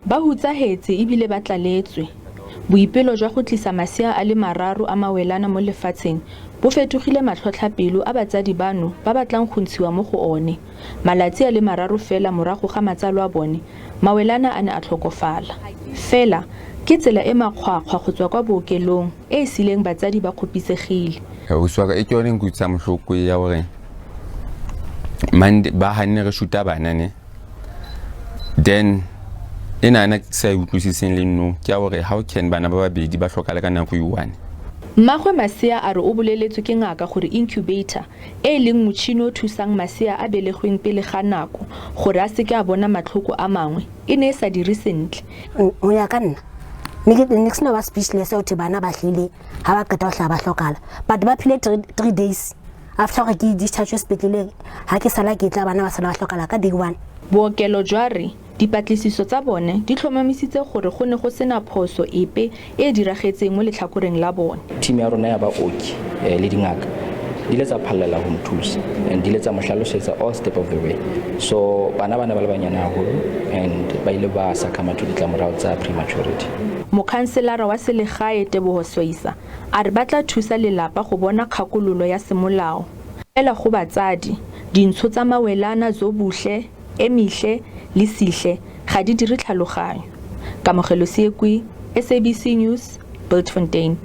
Ba hutsahetse e bile ba tlaletswe. Boipelo jwa go tlisa masea a le mararo a mawelana mo lefatsheng bo fetogile matlhotlhapelo a batsadi bano ba batlang go ntshiwa mo go one. Malatsi a le mararo fela morago ga matsalo a bone, mawelana a ne a tlhokofala. Fela, ke tsela e makgwakgwa go tswa kwa bookelong e e sileng batsadi ba kgopisegile. Ausi wa ka, e ke yone nkutlwisang bohloko ya gore Monday ba hanne re shuta bana ne. Then e nana ke sa e utlwisiseng le no ke ya gore how can bana ba babedi ba hlokale ka nako e one. Mmagwe masea a re o boleletswe ke ngaka gore incubator, e e leng motšhini o thusang masea a belegweng pele ga nako gore a seke a bona matlhoko a mangwe, e ne e sa dire sentle. Go ya ka nna, ne ke ne ke sena ba speechless gothe bana ba hlile ga ba qeta go hlaga ba hlokala, but ba phile 3 days after gore ke discharge sepetleleng. Ga ke sala ke tla, bana ba sala ba hlokala ka day one. Bookelo jwa re dipatlisiso tsa bone di tlhomamisitse gore go ne go sena phoso epe e e diragetseng mo letlhakoreng la bone. Team ya rona ya baoki le dingaka di ile tsa phallela ho nthusa and di ile tsa mo hlalosetsa all step of the way. So bana ba ne ba le banyane haholo and ba ile ba succumb to ditlamorao tsa prematurity. Mokhanselara wa selegae Tebogo Swaisa a re ba tla thusa lelapa go bona kgakololo ya semolao. Fela go batsadi, dintsho tsa mawelana Zobuhle, Emihle le Sihle ga di dire tlhaloganyo. Kamogelo Seekwi, SABC News, Bultfontein.